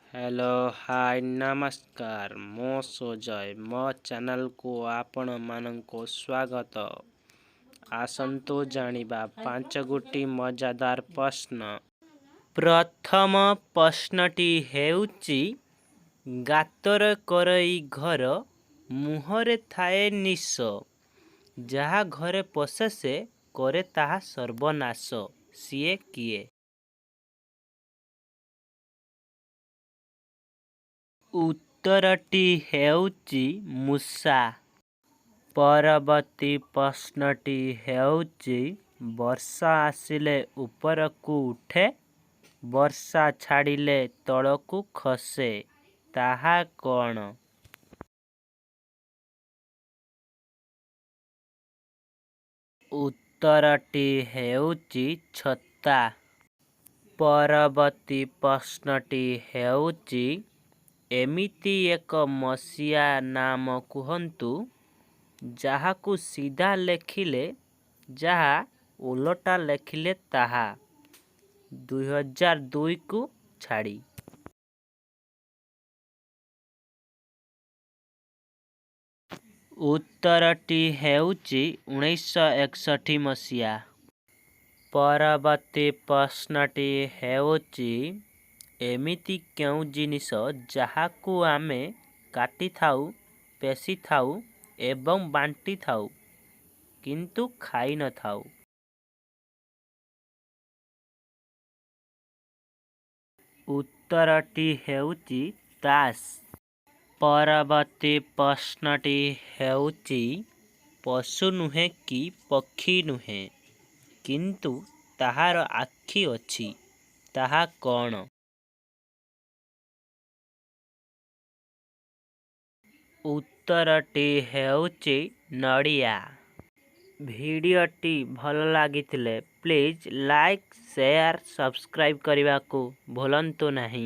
Hello, ହାଏ, ନମସ୍କାର। ମୁଁ ସୁଜୟ, ମୋ ଚ୍ୟାନେଲକୁ ଆପଣମାନଙ୍କୁ ସ୍ୱାଗତ। ଆସନ୍ତୁ ଜାଣିବା ପାଞ୍ଚ ଗୋଟି ମଜାଦାର ପ୍ରଶ୍ନ। ପ୍ରଥମ ପ୍ରଶ୍ନଟି ହେଉଛି, ଗାତରେ କରଇ ଘର, ମୁହଁରେ ଥାଏ ନିଶ, ଯାହା ଘରେ ପଶେ ସେ କରେ ତାହା ସର୍ବନାଶ, ସିଏ କିଏ? ଉତ୍ତରଟି ହେଉଛି ମୂଷା। ପରବର୍ତ୍ତୀ ପ୍ରଶ୍ନଟି ହେଉଛି, ବର୍ଷା ଆସିଲେ ଉପରକୁ ଉଠେ, ବର୍ଷା ଛାଡ଼ିଲେ ତଳକୁ ଖସେ, ତାହା କ'ଣ? ଉତ୍ତରଟି ହେଉଛି ଛତା। ପରବର୍ତ୍ତୀ ପ୍ରଶ୍ନଟି ହେଉଛି, ଏମିତି ଏକ ମସିହା ନାମ କୁହନ୍ତୁ, ଯାହାକୁ ସିଧା ଲେଖିଲେ ଯାହା, ଓଲଟା ଲେଖିଲେ ତାହା, 2002କୁ ଛାଡ଼ି। ଉତ୍ତରଟି ହେଉଛି 1961 ମସିହା। ପରବର୍ତ୍ତୀ ପ୍ରଶ୍ନଟି ହେଉଛି, ଏମିତି କେଉଁ ଜିନିଷ ଯାହାକୁ ଆମେ କାଟିଥାଉ, ପେଷିଥାଉ ଏବଂ ବାଣ୍ଟିଥାଉ, କିନ୍ତୁ ଖାଇନଥାଉ? ଉତ୍ତରଟି ହେଉଛି ତାସ୍। ପରବର୍ତ୍ତୀ ପ୍ରଶ୍ନଟି ହେଉଛି, ପଶୁ ନୁହେଁ କି ପକ୍ଷୀ ନୁହେଁ, କିନ୍ତୁ ତାହାର ଆଖି ଅଛି, ତାହା କ'ଣ? ଉତ୍ତରଟି ହେଉଛି ନଡ଼ିଆ। ଭିଡ଼ିଓଟି ଭଲ ଲାଗିଥିଲେ ପ୍ଲିଜ୍ ଲାଇକ୍, ସେୟାର, ସବସ୍କ୍ରାଇବ୍ କରିବାକୁ ଭୁଲନ୍ତୁ ନାହିଁ।